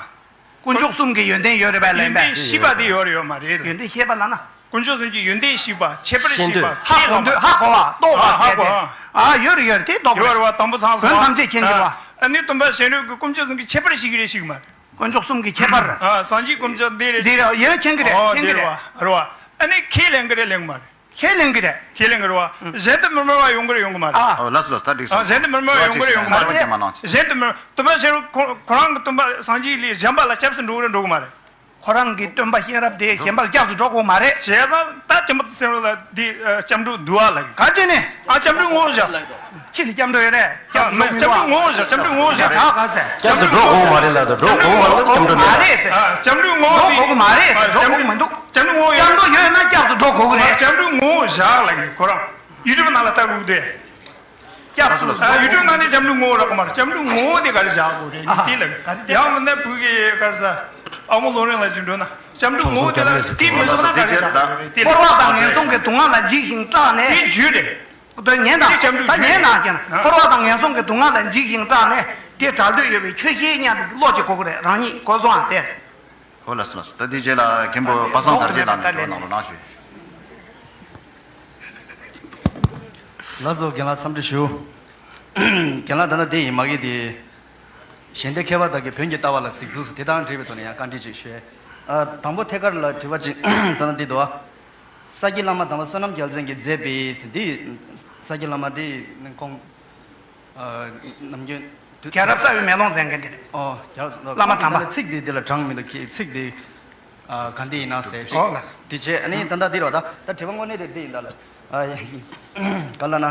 དཀོན་མཆོག་གསུམ་གྱི་ཡོན་ཏན་ཡོད་རེད་པས་ལན་པས། ཡོན་ཏན་ཤེས་པ་དེ་ཡོད་རེད་ཡོད་མ་རེད། ཡོན་ཏན་ཤེས་པ་ལ་ན། དཀོན་མཆོག་གསུམ་གྱི་ཡོན་ཏན་ཤེས་པ། ཁྱད་པར་ཤེས་པ། ཧ་གོ་འདོད། ཧ་གོ་བ། རྟོགས་པ་ཟེར་ཏེ། ཨ་ཡོད་རེད་ཡོད་རེད། དེ་རྟོགས་ཡོད་རེད་བ། དང་པོ་ཚང་སོང་བ། དོན་ཐམས་ཅད་མཁྱེན་གྱི་རེད་བ། ཨ་ནི་སྟོན་པ་གཤེན་རབ་ཀྱིས་དཀོན་མཆོག་གསུམ་གྱི་ཁྱད་པར་ཤེས་ཀྱི་རེད་ཤེས་ཀྱི་མ་རེད། དཀོན་མཆོག་གསུམ་གྱི་ཁྱད་པར། ཨ་སངས་རྒྱས་དཀོན་མཆོག་འདི་རེད། འདི་རེད། ཡོད་མཁྱེན་གྱི་རེད། ཨོ་མཁྱེན་གྱི་འདི་རེད་རེད་བ། རེད་བ། ཨ་ནི་ཁས་ལེན་གྱི་རེད་ལེན་གྱི་མ་རེད། ཁས་ལེན་གྱི་རེད། ཁས་ལེན་གྱི་རེད་བ། གཞན་དུ་མི་སྨྲ་བ་ཡོང་གི་རེད་ཡོང་གི་མ་རེད། ཨ། ཨོ་ལགས་སོ་ལགས་སོ། ད་འགྲིག་ཨ་སོང་། གཞན་དུ་མི་སྨྲ་བ་ཡོང་གི་རེད་ཡོང་གི་མ་རེད། ཁྱེད་མ་གནང་། གཞན་དུ་མི་སྟོན་པ་གཤེན་རབ་ཁོ་ཁོ་རང་གི་སྟོན་པ་སངས་རྒྱས་ལས་གཞན་པ་ལ་སྐྱབས་སུ་འགྲོ་གི་རེད་འགྲོ་གི་མ་རེད། ཁོ་རང་གི་སྟོན་པ་གཤེན་རབ་དེ་གཞན་པ་ལ་སྐྱབས་སུ་འགྲོ་དགོས་མ་རེད། བྱས་ཙང་ད་སྟོན་པ་གཤེན་རབ་ལ་འདི་ཨ་སྐྱབས་འགྲོ་འདུལ་བ་ལ། ག་ཅི་ནས། ཨ་སྐྱབས་འགྲོའི་ངོ་བོ་བཞག་ཁྱེད་ལ་སྐྱབས་འགྲོ་ཡོད་རེད། ཨ་སྐྱབས་མེད། སྐྱབས་འགྲོའི་ངོ་བོ་བཞག་སྐྱབས་འགྲོའི་ངོ་བོ་བཞག་ད་ག་ཟེར། སྐྱབས་སུ་འགྲོ་དགོས་མ་རེད་ལ། ད་འགྲོ་དགོས་མ་རེད། སྐྱབས་འགྲོ་མ་རེད་ཟེར། ཨ་སྐྱབས་འགྲོའི་ངོ་བོ་འདི། འགྲོ་དགོས་མ་རེད་ཟེར། འགྲོ་དགོས་མི་འདུག་སྐྱབས་འགྲོའི་ངོ་བོ་ཡོད། སྐྱབས་འགྲོ་ཡོད་ན་སྐྱབས་སུ་འགྲོ་དགོས་ཀྱི་རེད། སྐྱབས་འགྲོའི་ངོ་བོ་བཞག་ལབ་ཀྱི་ཁོ་རང་ཡུ་ཊུབ་ནང་ལ་ལྟ་དགོས་ཀྱི་རེད། སྐྱབས་སུ། ཨ་ཡུལ་གྲུའི་ནང་ནས་སྐྱབས་འགྲོའི་ངོ་བོ་རག་གི་མ་རེད། སྐྱབས་འགྲོའི་ངོ་བོ་དེ་ག་རེ་བཞག་དགོས་རེད། ཨ་དེ་ལ་ཡང་མིན་ན་བོད་ཀྱི་ག་རེ་ཟ། ཨ་མོ་ལོ་རིང་ལ་ཅིག་འགྲོ་ན་སྐྱབས་འགྲོའི་ངོ་བོ་དེ་ལ་དེ་མི་བཞག་ན་ག་རེ་བཞག་དགོས་རེད། དེ་ལ། འཁོར་བ་དང་ངན་སོང་གི་སྡུག་བསྔལ་ལ་འཇིགས་ཤིང་སྐྲག་ནས། དེ་རྒྱུ་རེད། དོན་ཉན་དང་། དེ་སྐྱབས་འགྲོའི་ད་རྒྱུ་ཉན་རེད། དང་ཀྱང་། ཨ། འཁོར་བ་དང་ངན་སོང་གི་སྡུག་བསྔལ་ལ་འཇིགས་ཤིང་སྐྲག་ནས་དེ་བྲལ་འདོད་ཡོད་པའི་ཆོས་ཤེས་སྙམ་པའི་བློ་ཅིག་གོ་དགོས་རེད། རང་ཉིད་གོ་སོང་ཨ་དེ། ཧོ་ལགས་སོ་ལགས་སོ། ད་དེ་རྗེས་ལ་མཁན་པོ་པ་སངས་དར་རྒྱས་ལགས་ནས་འགྲོ་གནང་རོགས་གནང་ཞུ། ལགས་སོ། རྒན་ལགས་འཚམས་འདྲི་ཞུ། རྒན་ལགས་ད་ལྟ་དེ་ཡིན་མ་གི་དེ། ཞལ་འདེབས་མཁས་པ་དག་གི་བོན་གྱི་ལྟ་བ་ལ་གཟིགས་ཚུལ་དེ་དང་འབྲེལ་བའི་ཐོག་ནས་ཡང་བཀའ་འདྲི་ཅིག་ཞུ། ཨ་དང་པོ་ཐད་ཀར་ལ་དྲི་བ་ཅིག་ད་ལྟ་འདི་འདུག་ཨ། ས་སྐྱ་བླ་མ་དམ་པ་བསོད་ནམས་རྒྱལ་མཚན་གྱིས་མཛད་པའི་འདི། ས་སྐྱ་བླ་མ་འདི་ཁོང་། ཨ་ནམ་རྒྱུན། དུས། རྒྱལ་རབས་གསར་བའི་མེ་ལོང་མཛད་མཁན་དེ་རེད། ཨོ་རྒྱལ་རབས། བླ་མ་དམ་པ། ཚིག་འདི་འདི་ལ་དྲངས་མི་འདུག་ཁྱེད་ཚིག་འདི། ཨ་ག་འདི་ཡིན་ན་ཟེར་ཅིག་ཨོ་ལགས། འདི་བྱས་ཨ་ནི་ད་ལྟ་འདི་རེད་བ། ད་ད་དྲི་བ་དངོས་གནས་དེ་འདི་ཡིན་ད་ལ། ཨ་ག་ལ་ན།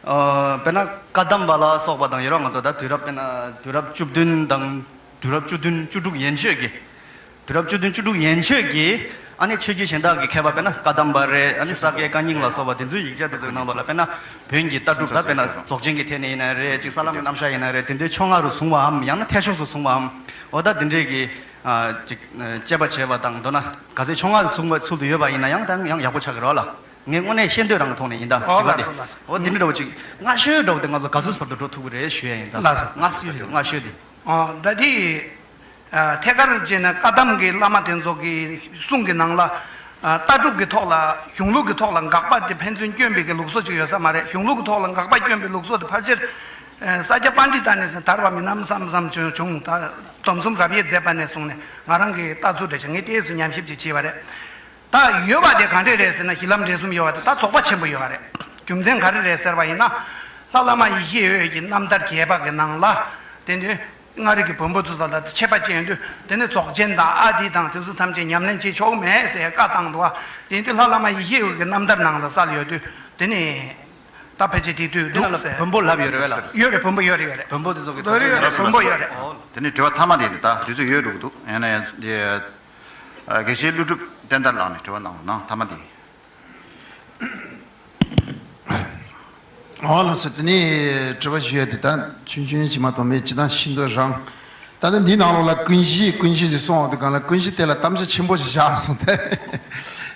ཨ་དཔེར་ན་བཀའ་གདམས་པ་ལ་སོགས་པ་དང་ཡོད་ར། ང་ཚོ་ད་དུས་རབས་དཔེར་ན་དུས་རབས་བཅུ་བདུན་དང་། དུས་རབས་བཅུ་བདུན་བཅུ་དྲུག་ཡན་ཆོད་ཀྱི། དུས་རབས་བཅུ་བདུན་བཅུ་དྲུག་ཡན་ཆོད་ཀྱི་ཨ་ནི་ཆོས་བརྒྱུད་གཞན་དག་གི་མཁས་པ་དཔེར་ན་བཀའ་གདམས་པ་རེད། ཨ་ནི་ས་སྐྱའི་བཀའ་རྙིང་ལ་སོགས་པ་དེ་ཚོའི་ཡིག་ཆ་དེ་ཚོའི་ནང་ལོགས་ལ་དཔེར་ན་བོན་གྱི་ལྟ་གྲུབ་ད་དཔེར་ན་རྫོགས་ཆེན་གྱི་ཐད་ནས་ཡིན་ན་རེད། ཅིག་ས་ལམ་གྱི་རྣམ་གཞག་ཡིན་ན་རེད། དེ་འདྲའི་ཕྱོགས་སྔ་རུ་བཟུང་བའམ་ཡང་ན་འཐད་ཕྱོགས་སུ་བཟུང་བའམ་འོ་ད་དེ་འདྲའི་གི་ཅིག་དཔྱད་པ་བྱས་པ་དང་མདོར་ན་ག་ཚད་ཕྱོགས་སྔ་རུ་བཟུང་བའི་ཚུལ་དུ་ཡོད་པ་ཡིན་ན་ཡང་ད་ཡང་ཡག་པོ་ཆགས་ཀྱི་རེད་བ་ལ། ངས་དངོས་གནས་ཤེས་འདོད་རང་གི་ཐོག་ནས་ཡིན་ད། ཨོ་དྲི་བ་ལགས་དེ། སོ་ལགས་སོ། ཨོ་དེ་འདྲ་འདྲ་བོ་ཅིག་སྔ་ཤོས་འདྲ་བོ་དེ་ང་ཚོ་ག་ཚོད་བར་དུ་འགྲོ་ཐུབ་ཀྱི་རེད་ཞུ་ཡ་ཡིན་ད། ལགས་སོ། སྔ་ཤོས་སྔ་ཤོས་དེ། ཨོ་ད་དེ། ཨ་ཐད་ཀར་བྱས་ན་བཀའ་གདམས་ཀྱི་བླ་མ་དེ་ཚོ་གི་གསུང་གི་ནང་ལ། ཨ་ལྟ་གྲུབ་ཀྱི་ཐོག་ལ་གཞུང་ལུགས་ཀྱི་ཐོག་ལ་དགག་པ་དེ་ཕན་ཚུན་སྐྱོན་པའི་གི་ལུགས་སྲོལ་ཅིག་ཡོད་ས་མ་རེད། གཞུང་ལུགས་ཀྱི་ཐོག་ལ་དགག་པ་སྐྱོན་པའི་ལུགས་སྲོལ་དེ་ཕལ་ཆེར། ཨ་ས་སྐྱ་པཎྜི་ཏ་ནས་བཟུང་དར་བ་མིན་ནམ་བསམ་བསམ་བྱུང་བྱུང་ད། སྡོམ་གསུམ་རབ་དབྱེ་མཛད་པ་ནས་བཟུང་ནས་ང་རང་གི་ལྟ་ཚུལ་འདྲ་ཞིག་ངས་ཏོག་ཙམ་ཉམས་ཞིབ་ཅིག་བྱས་པ་རེད། ད་ཡོད་པ་དེ་ག་འདྲས་རེད་ཟེར་ན་གཞི་ལམ་འབྲས་གསུམ་ཡོད་པ་དེ་ད་རྫོགས་པ་ཆེན་པོ་ཡོད་པ་རེད། རྒྱུ་མཚན་ག་རེ་རེད་ཟེར་བ་ཡིན་ན། ལྷ་བླ་མ་ཡེ་ཤེས་འོད་ཀྱི་རྣམ་ཐར་རྒྱས་པ་གི་ནང་ལ། དེ་ནི་མངའ་རིས་ཀྱི་བོན་པོ་ཚོ་དང་ད་ཆད་པ་བཅད་ཡོང་དུས་དེ་ནི་རྫོགས་ཆེན་དང་ཨ་ཏི་དང་དེ་ཚོ་ཐམས་ཅད་ཉམས་ལེན་བྱེད་ཆོག་མེད་ཟེར་བཀའ་བཏང་འདུག་བ། དེ་དུས་ལྷ་བླ་མ་ཡེ་ཤེས་འོད་ཀྱི་རྣམ་ཐར་ནང་ལ་གསལ་ཡོད་དུས་དེ་ནི། ད་ཕལ་ཆེར་དེ་དུས་འདུག་ཟེར། བོན་པོ་ལབ་ཡོད་རེད་བས་ལ། ཡོད་རེད། བོན་པོ་ཡོད་རེད་ཡོད་རེད། བོན་པོ་དེ་ཚོ་གི་ཡོད་རེད་ཡོད་རེད། བོན་པོ་ཡོད་རེད། དེ་ནི་དྲི་བ་མཐའ་མ་དེ་དེ་ད་དུས་ཚོད་ཡོད་འགྲོ་གི་འདུག་ཡིན་ན་ཡང་དེ། ཨ་དགེ་བཤེས་ཀླུ་སྒྲུབ་བསྟན་དར་ལགས་ནས་དྲི་བ་གནང་རོགས་གནང་། མཐའ་མ་དེ། ཨོ་ལགས་སོ། དེ་ནས་དྲི་བ་ཞུ་ཡ་དེ་ད་ཆུང་ཆུང་ཞིག་མ་གཏོགས་མེད། སྤྱིར་བཏང་ཤིན་ཏུ་རང་། ད་ནི་འདི་ནང་ལོགས་ལ་ཀུན་གཞི་ཀུན་གཞི་ཞེས་གསུངས་འོང་དུས་གང་ལ་ཀུན་གཞི་དེ་ལ་དམ་བཅའ་ཆེན་པོ་ཞིག་བཞག་སོང་སྟེ།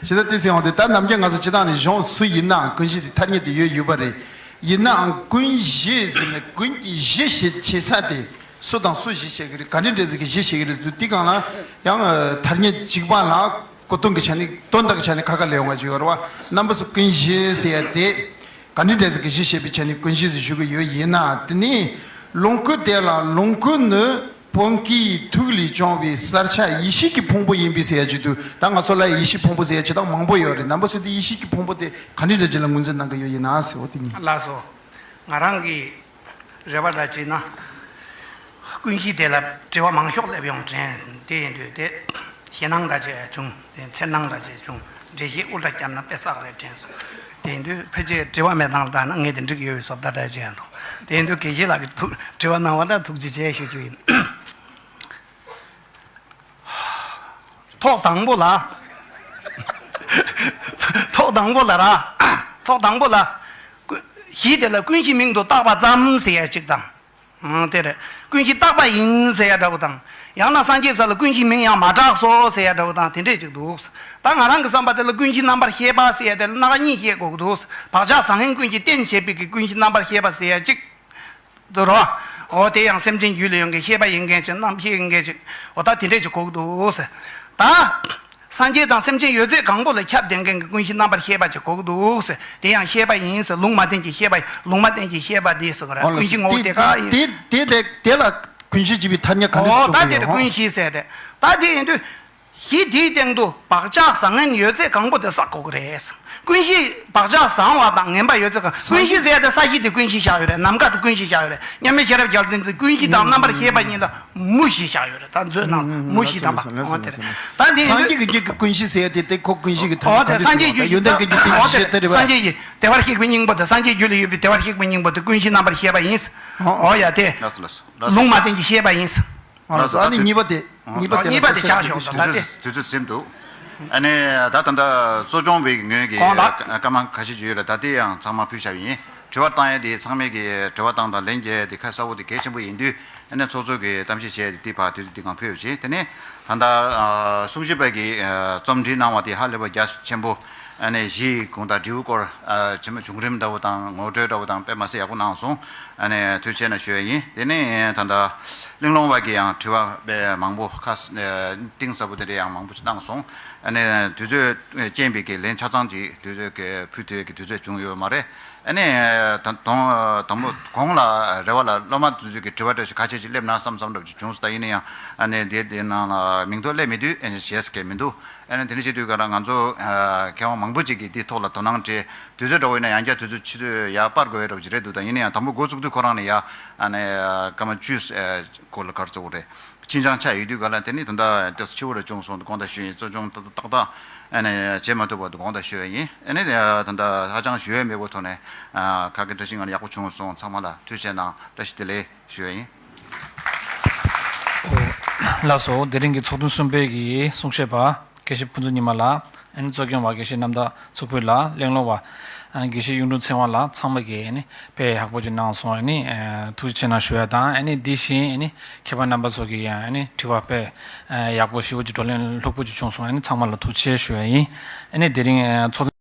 ཇི་ལྟར་དེ་ཟེར་འོང་དུས་ད་ནམ་རྒྱུན་ང་ཚོ་སྤྱིར་བཏང་ནས་གཞུང་སུ་ཡིན་ནའང་ཀུན་གཞི་དེ་ཐ་སྙད་དུ་ཡོད་ཡོད་པ་རེད། ཡིན་ནའང་ཀུན་གཞི་ཟེར་ནས་ཀུན་གྱི་གཞི་ཞེས་བྱེད་ས་དེ་སུ་དང་སུ་གཞི་བྱེད་ཀྱི་རེད། ག་འདྲ་འདྲ་ཟིག་གི་གཞི་བྱེད་ཀྱི་རེད་འདུག་དེ་གང་ལ་ཡང་ཐ་སྙད་གཅིག་པ་ལ། གོ་དོན་གྱི་ཆ་ནས་དོན་དག་གི་ཆ་ནས་ཁ་ཁ་ལས་ཡོང་བ་ཅིག་ཡོད་རེད་བ། རྣམ་པ་ཚོ་ཀུན་གཞི་ཟེར་ཡ་དེ་ག་འདྲ་འདྲ་ཟིག་གི་གཞི་བྱེད་པའི་ཆ་ནས་ཀུན་གཞི་ཟེར་ཞུ་གི་ཡོད། ཡིན་ན་དེ་ནི་ལོངས་སྐུ་དེ་ལ་ལོངས་སྐུ་ནི་བོན་སྐུའི་ཐུགས་ལས་བྱུང་བའི་གསལ་ཆ་ཡེ་ཤེས་ཀྱི་ཕུང་པོ་ཡིན་པས་ཟེར་ཡ་ཅིག་འདུག་ད་ང་ཚོ་ལ་ཡེ་ཤེས་ཕུང་པོ་ཟེར་ཡ་ཅིག་ད་མང་པོ་ཡོད་རེད། རྣམ་པ་ཚོ་དེ་ཡེ་ཤེས་ཀྱི་ཕུང་པོ་དེ་ག་འདྲ་འདྲ་ཅིག་ལ་ངོས་འཛིན་གནང་གི་ཡོད་ཡིན་ན་ཟེར་བ་དེ་ཡིན། ལགས་སོ། ང་རང་གི་རེ་བ་འདྲ་བྱས་ན། ཀུན་གཞི་དེ་ལ་དྲི་བ་མང་ཤོས་སླེབས་ཡོང་དྲན། དེ་ཡིན་དུས་དེ་ཞེད་སྣང་འདྲ་བྱས་བྱུང་། དེ་འཚེར་སྣང་འདྲ་བྱས་བྱུང་། འགྲེལ་བཤད་དབུ་སྐྲ་བརྒྱབ་ན་དཔེ་བསགས་རེད་དྲན་སོང་། དེ་ཡིན་དུས་ཕལ་ཆེར་དྲི་བ་མེད་སྟངས་ལ་བལྟས་ན་ངས་དེ་འགྲིག་ཡོད་པའི་བཟོ་ལྟ་འདྲ་བྱས་འདུག་དེ་ཡིན་དུས་དགེ་བཤེས་ལགས་ཀྱིས་ཐུགས་དྲི་བ་གནང་བ་ལ་ཐུགས་རྗེ་ཆེ་ཞུ་རྒྱུ་ཡིན། ཐོག་དང་པོ་ལ། ཐོག་དང་པོ་ལ་ར། ཐོག་དང་པོ་ལ། ཀུ- གཞི་དེ་ལ་ཀུན་གཞི་མིང་དུ་བཏགས་པ་ཙམ་ཟེར་ཡ་གཅིག་དང་། ཨང་། དེ་རེད། ཀུན་གཞི་བཏགས་པ་ཡིན་ཟེར་ཡ་འདྲ་བོ་དང་། ཡང་ན་སངས་རྒྱས་ས་ལ་ཀུན་གཞི་མིང་ཡང་མ་གྲགས་སོ་ཟེར་ཡ་འདྲ་བོ་དང་དེ་འདྲས་གཅིག་འདུག་ད་ང་རང་གི་བསམ་པ་དེ་ལ་ཀུན་གཞི་རྣམ་པར་ཤེས་པ་ཟེར་ཡ་དེ་ལ་སྣ་ཁ་གཉིས་བཤད་དགོས་ཀྱི་འདུག་བག་ཆགས་བཟང་ངན་ཀུན་གྱིས་རྟེན་བྱེད་པའི་གི་ཀུན་གཞི་རྣམ་པར་ཤེས་པ་ཟེར་ཡ་གཅིག་དུ་རོ། འོ་དེ་ཡང་སེམས་ཅན་རྒྱུད་ལ་ཡོང་མཁན་ཤེས་པ་ཡིན་མཁན་ཅིག་རྣམ་ཤེས་ཡིན་མཁན་ཅིག་འོ་ད་དེ་འདྲས་ཅིག་གོ་གི་འདུག་ཟེར། ད། སངས་རྒྱས་དང་སེམས་ཅན་ཡོད་ཚད་གང་པོ་ལ་ཁྱབ་བསྡད་མཁན་གྱི་ཀུན་གཞི་རྣམ་པར་ཤེས་པ་ཅིག་གོ་གི་འདུག་ཟེར། དེ་ཡང་ཤེས་པ་ཡིན་ཟེར། ལུང་མ་བསྟན་གྱི་ཤེས་པ་ལུང་མ་བསྟན་གྱི་ཤེས་པ་འདི་ཟེར་གི་རེད། ཨོ་ལགས་ཀུན་གཞི་ངོ་བོ་དེ་ག་ཡིན། དེ་དེ་དེ་ལ་ཀུན་གཞི་ཅེས་པའི་ཐ་སྙད་ག་འདྲས་འོ་ད་བྱུང་གི་དེ་ཡོད་རེད། ཧོ། ཀུན་གཞི་ཟེར་ཏེ། ད་དེ་ཡིན་དུས། གཞི་དེའི་སྟེང་དུ་བག་ཆགས་བཟང་ངན་ཡོད་ཚད་གང་པོ་དེ་བསགས་དགོས་ཀྱི་རེད། ཀུན་གཞི་བག་ཆགས་བཟང་བ་དང་ངན་པ་ཡོད་ཚད་གང་། ཀུན་གཞི་ཟེར་ཏེ་ས་གཞི་དེ་ཀུན་གཞི་བཞག་ཡོད་རེད། ནམ་མཁའ་དེ་ཀུན་གཞི་བཞག་ཡོད་རེད། མཉམ་མེད་ཤེས་རབ་རྒྱལ་མཚན་དེ་ཀུན་གཞི་དང་རྣམ་པར་ཤེས་པ་གཉིས་ལ་མུ་བཞི་བཞག་ཡོད་རེད། ད་མཛོད་ནང་མུ་བཞི་དམ་པ། འོ་དེ་རེད། ད་དེ་ཡིན་དུས། སངས་རྒྱས་ཀྱི་རྒྱུད་ཀྱི་ཀུན་གཞི་ཟེར་ཡ་དེ་དེ་ཁོ་ཀུན་གཞི་གི་ཐ་འོ་སྙད་དེ་ག་འདྲས་སངས་རྒྱས་སོང་། ད་རྒྱུད་ཡོན་ཏན་ཀུན་གྱི་ཀུན་གཞི་ཨོ་དེ་ཤེས་ཏེ་རེད་པ། སངས་རྒྱས་ཀྱི་བདེ་བར་གཤེགས་པའི་སྙིང་པོ་དེ། སངས་རྒྱས་རྒྱུད་ལ་ཡོད་པའི་བདེ་བར་གཤེགས་པའི་སྙིང་པོ་དེ་ཀུན་གཞི་རྣམ་པར་ཤེས་པ་ཡིན། ཨོ་ཡ་དེ། ལགས་སོ་ལགས་སོ་ལགས་སོ། ལུང་མ་བསྟན་གྱི་ཤེས་པ་ཡིན། ཨོ་ལགས་སོ། ཨ་ནི་གཉིས་པ་དེ། གཉིས་པ་དེ། གཉིས་པ་དེ་ཆགས་ཤོག་ད་དུས་ལྟ་སྟེ། ཚོད་དུས་ཚོད་ཟིན་འདུག་ཨ་ནི་ད་ད་ལྟ་གཙོ་སྐྱོང་བའི་ངོས་ཀྱི་དགོངས་དག་བཀའ་མང་ཁ་ཤས་ཅིག་ཡོད་ལ་ད་ལྟའི་ཡང་ཚང་མ་ཕུལ་བཞག་པ་ཡིན། དྲི་བ་བཏང་ཡས་དེ་ཚང་མས་ཀྱི་དྲི་བ་བཏང་དང་ལན་རྒྱག་ཡས་དེ་ཁ་གསལ་པོ་དེ་གལ་ཆེན་པོ་ཡིན་དུས། ཨ་ནི་ཚོགས་གཙོ་གིས་གཏམ་བཤད་བྱས་ཏེ་དེ་ཕར་དུས་ཚོད་འདི་གང་ཕུལ་ཡོད་ཅེས། དེ་ནས་ད་ལྟ་ཨ་གསུང་ཞུས་པ་གིས་ཨ་རྩོམ་སྒྲིག་གནང་བ་དེ་ཧ་ལས་པ་རྒྱ་ཆེན་པོ། ཨ་ནི་གཞི་ཡི་གུང་དང་འབྲས་བུའི་སྐོར་ཨ་ཆེན་མོ་བྱུང་རིམ་འདྲ་བོ་དང་ངོ་སྤྲོད་འདྲ་བོ་དང་དཔེ་མ་སྲིད་ཡག་པོ་གནང་སོང་། ཨ་ནི་ཐུགས་རྗེ་ཆེ་གནང་ཞུ་ཡ་ཡིན། དེ་ནས་ད་ལྟ་གླིང་ལོང་བ་གིས་ཡང་དྲི་བ་དཔེ་མང་པོ་ཁ་གཏིང་ཟབ་པོ་དེ་འདྲ་ཡང་མང་པོ་ཞིག་གནང་སོང་། ཨ་ནི་དུས་ཚོད་རྐྱེན་པས་ཀྱི་ལན་ཆ་ཚང་ཅིག་དུས་ཚོད་ཀྱི་ཕུལ་ཐུབ་ཀྱི་དུས་ཚོད་བྱུང་ཡོད་མ་རེད། ཨ་ནི་ད་དུང་དང་པོ་གོང་ལ་རེ་བ་ལ་སློབ་མ་དེ་ཚོས་ཀྱི་དྲི་བ་འདྲ་ཞིག་ཁ་ཤས་ཅིག་སླེབས་ན་བསམ་བསམ་འདྲ་པོ་ཅིག་བྱུང་སོང་། ད་ཡིན་ན་ཡང་ཨ་ནི་དེ་དེ་ནང་ལ་མིང་ཐོ་སླེབས་མེད་དུས་ཨ་ནི་བྱས་ཀྱི་མི་འདུག་ཨ་ནི་དེ་འདྲ་བྱེད་དུས་ག་ལ་ང་ཚོ་མཁས་དབང་མང་པོ་ཅིག་གིས་འདིའི་ཐོག་ལ་དོ་སྣང་སྤྲད། དུས་ཚོད་འདྲ་བོ་ཡིན་ན་ཡང་བསྐྱར་དུས་ཚོད་ཕྱི་ཚོད་ཡར་སྤར་དགོས་ཡ་འདྲ་པོ་ཅིག་རེད་འདུག་ད་ཡིན་ན་ཡང་དང་པོ་འགོ་བཙུགས་དུས་ཁོ་རང་ནས་ཡ་ཨ་ནི་སྐར་མ་བཅུ་སྐོར་ལ་ག་རེ་ཟེར་དགོས་རེད། ཕྱིན་ཅང་ཆ་ཡོད་དུས་ག་ལ་དེ་ནི་ད་ལྟ་ཏོག་ཙམ་འཕྱི་བོ་རུ་བྱུང་སོང་དུས་དགོངས་དག་ཞུ་ཡིན། གཙོ་སྐྱོང་ཏག་ཏག་ཏག་ཏག་ཨ་ནི་བྱེད་མ་ཐུབ་པ་དུས་དགོངས་དག་ཞུ་ཡ་ཡིན། ཨ་ནི་ད་ལྟ་ཧ་ཅང་ཞུ་ཡ་མེད་པའི་ཐོག་ནས་ཨ་ཁ་སྐད་བཀྲ་ཤིས་སྒང་ལ་ཡག་པོ་བྱུང་སོང་། ཚང་མ་ལ་ཐུགས་རྗེ་གནང་། བཀྲ་ཤིས་བདེ་ལེགས་ཞུ་ཡ་ཡིན། ཨོ། ལགས་སོ། དེ་རིང་གི་ཚོགས་ཐུན་གསུམ་པའི་གི་གསུང་བཤད་པ་དགེ་བཤེས་ཕུན་ཚོགས་ཉི་མ་ལགས། ཨ་ནི་གཙོ་སྐྱོང་བ་དགེ་བཤེས་རྣམ་དག་མཚུར་ཕུ་ལགས། གླེང་སློང་བ་ཨ་དགེ་བཤེས་གཡུང་དྲུང་ཚེ་དབང་ལགས། ཚང་མ་གིས་ཨ་ནི་དཔེ་ཡག་པོ་ཅིག་གནང་སོང་། ཨ་ནི་ཨ་ཐུགས་རྗེ་ཆེ་གནང་ཞུ་ཡ་དང་། ཨ་ནི་འདི་བཞིན་ཨ་ནི་མཁས་པ་རྣམ་པ་ཚོ་གིས་ཡང་ཨ་ནི་དྲི་བ་དཔེ་ཨ་ཡག་པོ་ཞེ་པོ་ཅིག་བགྲོ་གླེང་ལྷུག་པོ་ཅིག་བྱུང་སོང་། ཨ་ནི་ཚང་མ་ལ་ཐུགས་རྗེ་ཆེ་ཞུ་ཡ་ཡིན། ཨ་ནི་དེ་རིང་ཨ་ཚོགས་